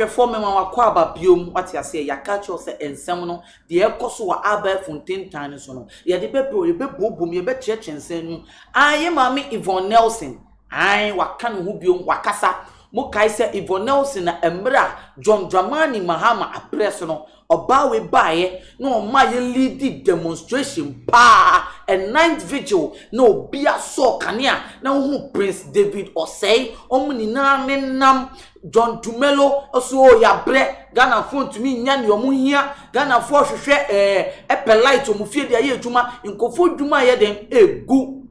Ahwɛfoɔ, mɛma wakɔ aba biom. Wate aseɛ? Yɛaka kyerɛw sɛ nsɛm no deɛ ɛkɔ so wɔ abɛɛfo ntentan no so no, yɛde bɛbrɛ, yɛbɛbuobom, yɛbɛkyerɛkyerɛ nsɛm no mu. Ayɛ Maame Yvonne Nelson ae, waka ne ho biom, wakasa. Mokae sɛ Yvonne Nelson na mmerɛ a John Dramani Mahama abrɛ so no, ɔbaa wei baeɛ na ɔma yɛ lead demonstration paa, a night vigil, na obi asɔ kanea na wohu Prince David Ɔsɛe, ɔmo nyinaa ne nam John Dumelo so o. Yɛabrɛ, Ghanafoɔ ntumi nya nea ɔmo hia. Ghanafoɔ hwehwɛ ɛpɛ light, ɔmo fie de ayɛ adwuma, nkɔfoɔ adwuma yɛ den egu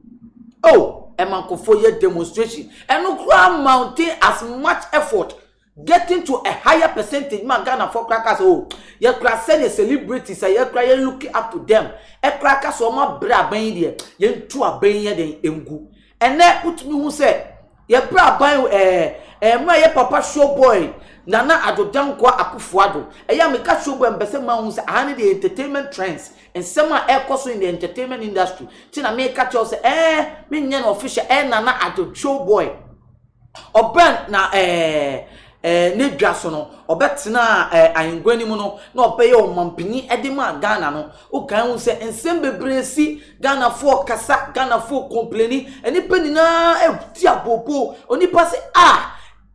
o, ɛma nkɔfoɔ yɛ demonstration. Ɛno koraa mounting as much effort, getting to a higher percentage ma Ghanafoɔ koraa ka sɛ o, yɛkura sɛdeɛ celebrities a yɛkura yɛ looking up to them, ɛkura ka sɛ ɔmo abrɛ aban yi deɛ, yɛntu aban yi yɛ den ngu. Ɛnɛ wotumi hu sɛ yɛbrɛ aban ɛɛ ɛɛ mmerɛ yɛ papa Showboy Nana Addo Dankwa Akufo Addo. Ɛyɛ a meka Showboy mpɛsɛ maa hu sɛ aha ne deɛ entertainment trends, nsɛm a ɛkɔ so in the entertainment industry ti na meka kyerɛw sɛ menyɛ no official. Nana Addo Showboy ɔbɛn na ɛɛ ɛɛ ne dwa so no, ɔbɛtena ahengua no mu no na ɔbɛyɛ ɔmampanin ɛde ma Ghana no. Wokan ho sɛ nsɛm bebree si, Ghanafoɔ kasa, Ghanafoɔ complain, nnipa nyinaa ɛti abobo. Onipa sɛ a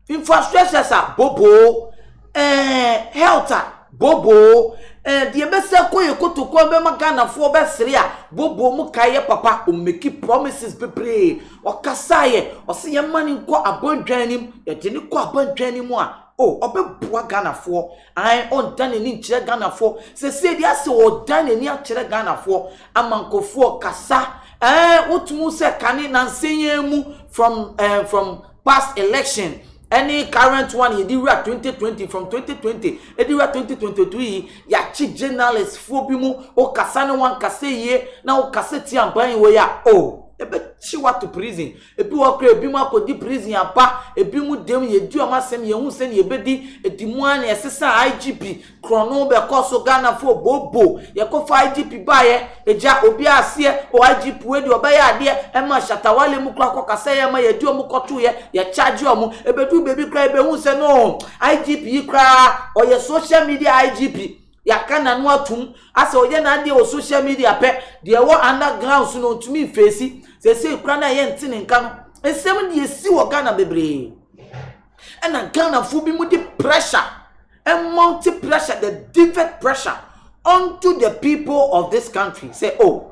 infrastructures a bobo, health a bobo, deɛ bɛsɛ kɔ yɛ kotoko bɛma Ghanafoɔ bɛsere a bobo mu. Kae yɛ papa ɔmake promises bebree, ɔkasaeɛ, ɔsɛ yɛma ne nkɔ abɔndwan anim. Yɛde ne kɔ abɔndwan anim a o, ɔbɛboa Ghanafoɔ ayi, ɔnda n'ani nkyerɛ Ghanafoɔ. Sɛsɛ deɛ asɛ ɔda n'ani akyerɛ Ghanafoɔ ama nkɔfoɔ kasa. Wotumu sɛ kane nansa mu from past election ɛne current one yɛde wura 2020, from 2020 ɛde wura 2022 yi, yɛakye journalist foɔ bi mu. Wokasa ne wankasa yie na wokasa tia mpan wɔ yi a o, ɛbɛkyi wato prison. Ebi wɔ kora, ebi mu akɔdi prison aba, ebi mu dem yɛdi ɔmo asɛm, yɛn ho sɛ yɛbɛdi edi mu a na yɛsesa IGP korɔno bɛkɔ so. Ghanafoɔ bobo, yɛkɔfa IGP baayɛ egya obi aseɛ o. IGP wei deɛ, ɔbɛyɛ adeɛ ɛma Shatawale mu kora kɔ kasa yɛ ma yɛdi ɔmo kɔto yɛ, yɛkyagye ɔmo. Ebedu beebi kora, ebehu sɛ no IGP yi koraa ɔyɛ social media IGP. Yɛaka n'ano atum asɛ ɔyɛ n'adeɛ wɔ social media pɛ, deɛ ɛwɔ underground so no ntumi nfeesi. Sɛsɛ kura na ɛyɛ nte ne nka no, nsɛm deɛ esi wɔ Ghana bebree, ɛna Ghanafoɔ bi mu de pressure, ɛmount pressure, the divert pressure onto the people of this country say oh,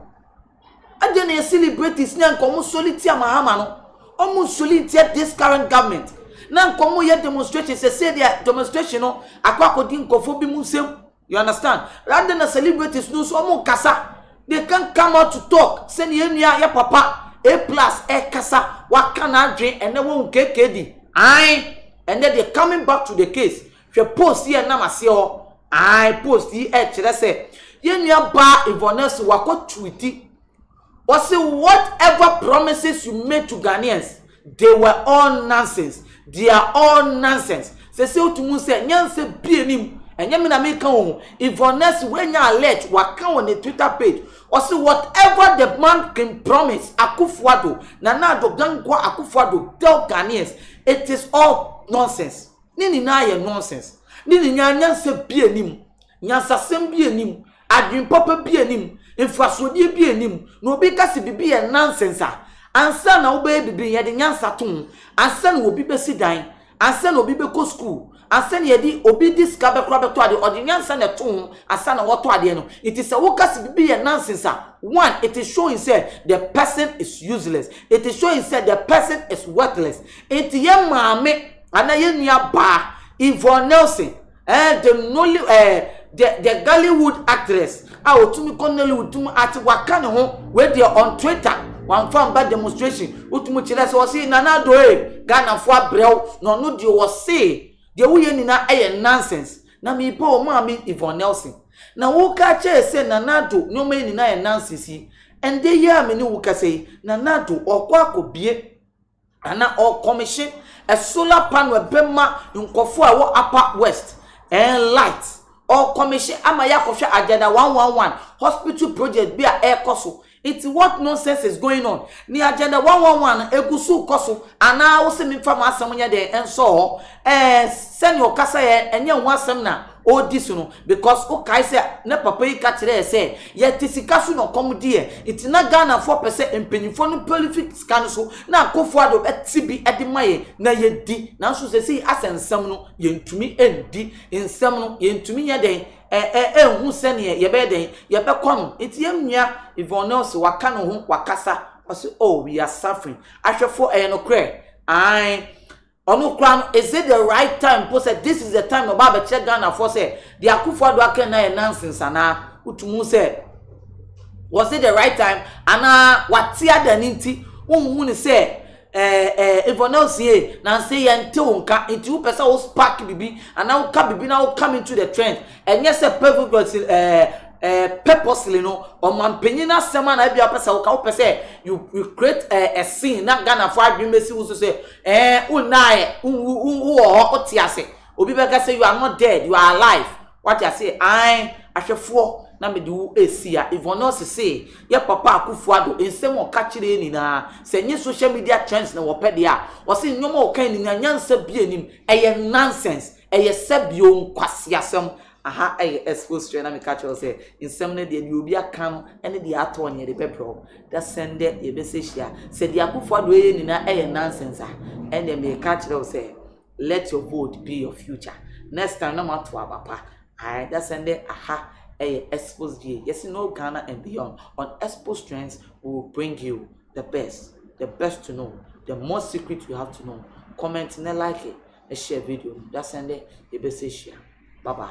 adeɛ na yɛ celebrities ne nkɔmɔ soli tia Mahama no, ɔmo soli tia this current government na nkɔmɔ yɛ demonstration. Sɛsɛ deɛ demonstration no akɔ akɔdi nkɔfo bi mu nsɛm, you understand? Rather na celebrities no nso ɔmo kasa, they can come out to talk. Sɛni yɛn nua yɛ papa A Plus ɛkasa, waka n'adwen. Ɛnɛ wɔn keke di ayi, ɛnɛ they coming back to the case. Hwɛ post yi ɛnam aseɛ hɔ ayi, post yi ɛkyerɛ sɛ yɛn nua baa Yvonne Nelson wakɔ tweet. Wɔsi, "Whatever promises you made to Ghanaians, they were all nonsense. They are all nonsense." Sɛ otumu sɛ nyansa bie nim, ɛnyɛ mi na mi ka wɔn. Yvonne Nelson wenya alert, waka wɔ ne Twitter page. Ɔsi whatever the man can promise, Akufo-Addo, Nana Addo Dankwa Akufo-Addo, tell Ghanaians, it is all nonsense. Ne nyinaa yɛ nonsense, ne nyinaa nyansa bie nim, nyansasɛm bie nim, adwempapa bie nim, mfasodeɛ bie nim. Na obi kasi bibi yɛ nonsense a, ansa na wobɛyɛ bibi, yɛde nyansa to ho. Ansa na obi bɛsi dan, ansa na obi bɛkɔ school, ansa na yɛde obi di sika bɛkora bɛtɔ adeɛ, ɔde nyansa na ɛto ho ansa na wɔtɔ adeɛ no. Nti sɛ woka si bibi yɛ nonsense a, one, it is showing say the person is useless. It is showing say the person is worthless. Nti yɛ maame ana yɛ nua baa Yvonne Nelson, the nolly the Gollywood actress a otumi kɔ Nollywood tumi ate, waka ne ho wei deɛ on Twitter. Wamfa mba demonstration. Wotumi kyerɛ sɛ wɔsi Nana Addo e, Ghanafoɔ abrɛw na ɔno deɛ, wɔse deɛ woyɛ nyinaa ɛyɛ nonsense. Na miipa wɔ maame Yvonne Nelson na woka kyerɛ sɛ Nana Addo nneɛma yi nyinaa yɛ nonsense yi. Ɛnde yi a me ne wo kasa yi, Nana Addo ɔkɔ akɔbie ana ɔcommission a solar panel ɛbɛma nkɔfoɔ a ɛwɔ Upper West light. Ɔrekɔmehye ama yɛakɔhwɛ Agenda 111 hospital project bi a ɛrekɔ so. Nti what nonsense is going on? Ne Agenda 111 no egu so rekɔ so anaa? Wo se memfa m'asɛm nyɛ dɛn nsɔɔ hɔ? Ɛɛ, sɛnea ɔkasa yɛ, ɛnyɛ ho asɛm na ɔredi so no, because wokae sɛ ne papa yi ka kyerɛɛ sɛ yɛte sika so na ɔkɔm di yɛ. Nti na Ghanafoɔ pɛ sɛ mpanyinfoɔ no prolific sika no so na Akufo Addo ɛte bi ɛde ma yɛn na yɛdi. Nanso sɛ sɛ asɛ nsɛm no, yɛntumi ndi nsɛm no, yɛntumi nyɛ dɛn ɛ ɛnhu sɛneɛ yɛbɛyɛ dɛn yɛbɛkɔ no. Nti yɛn nua Yvonne Nelson waka ne ho, wakasa, ɔsɛ, "Oh, we are suffering." Ahwɛfoɔ, ɛyɛ nokorɛ ae. Ɔno koraa no, is it the right time po sɛ this is the time na ɔba abɛkyerɛ Ghanafoɔ sɛ deɛ Akufo Addo aka na yɛ nonsense anaa? Wotumu sɛ was it the right time anaa wate ada ne nti wohu ne sɛ Yvonne Nelson ye nansi yɛn te wo nka, nti wopɛ sɛ wo spark bibi anaa woka bibi na wo come into the trend? Ɛnyɛ sɛ purposely purposely no, ɔmanpanyin asɛm a na ebi apɛ sɛ woka, wopɛ sɛ you create a scene na Ghanafoɔ adwene bɛsi wo so sɛ wonnaayɛ, wowɔ hɔ, wote ase. Obi bɛka sɛ you are not dead, you are alive. Wate ase ae. Ahwɛfoɔ, na mede wo esi a Yvonne Nelson se yɛ papa Akufo Addo nsɛm a ɔka kyerɛ yɛn nyinaa sɛ nye social media trends na wɔpɛ deɛ a, ɔse nneɛma a ɔka nyinaa nyansa bi anim, ɛyɛ nonsense, ɛyɛ sɛbio nkwasiasɛm. Aha ɛyɛ Expose Trend na meka kyerɛ sɛ nsɛm no deɛ, deɛ obi aka no ɛne deɛ atɔ ne yɛde bɛbrɛ wo. Da sɛn dɛ yɛbɛsɛ hyia sɛ deɛ Akufo Addo ɛyɛ nyinaa ɛyɛ nonsense a, ɛnna meka kyerɛ wo sɛ let your vote be your future. Next time na mo ato aba pa. Ayi, da sɛn dɛ. Aha ɛyɛ Expose GA. Yɛsi no Ghana and beyond. On Expose Trends, we will bring you the best, the best to know, the most secret you have to know. Comment na like it na share video no. Da sɛn dɛ yɛbɛsɛ hyia. Bye bye.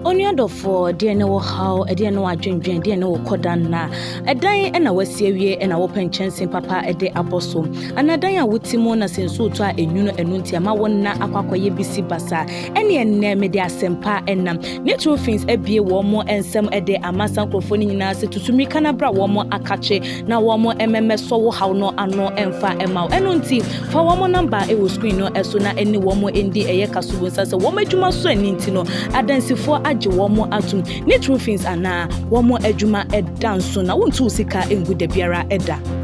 Onua dɔfoɔ, deɛ ne wɔ haw, ɛdeɛ ne wɔ adwendwen, deɛ ne wɔ kɔda nna ɛdan ɛna wasi awie ɛna wɔpɛ nkyɛnse papa ɛde abɔ so, anaa dan a wote mu na sɛ nsuo tɔ a enwunu, ɛno nti ama wɔn nna akɔ akɔyɛ bisi basa, ɛne ɛnnɛ mede asɛmpa ɛnam Natural Fins abie wɔn mo nsɛm ɛde ama sa nkurɔfoɔ no nyinaa sɛ tutu mmirika na bra wɔn mo akakye na wɔn mo ɛmɛmɛ sɔ wo haw no ano ɛmfa ɛma wo. Ɛno nti fa wɔn mo number ɛwɔ screen no ɛso na ɛne wɔn mo ɛndi ɛyɛ kasobo nsa sɛ wɔn adwuma so ani nti no adansifoɔ agye wɔn mo atom. Natural Fins anaa wɔn mo adwuma ɛda nso na wontu sika ngu da biara ɛda.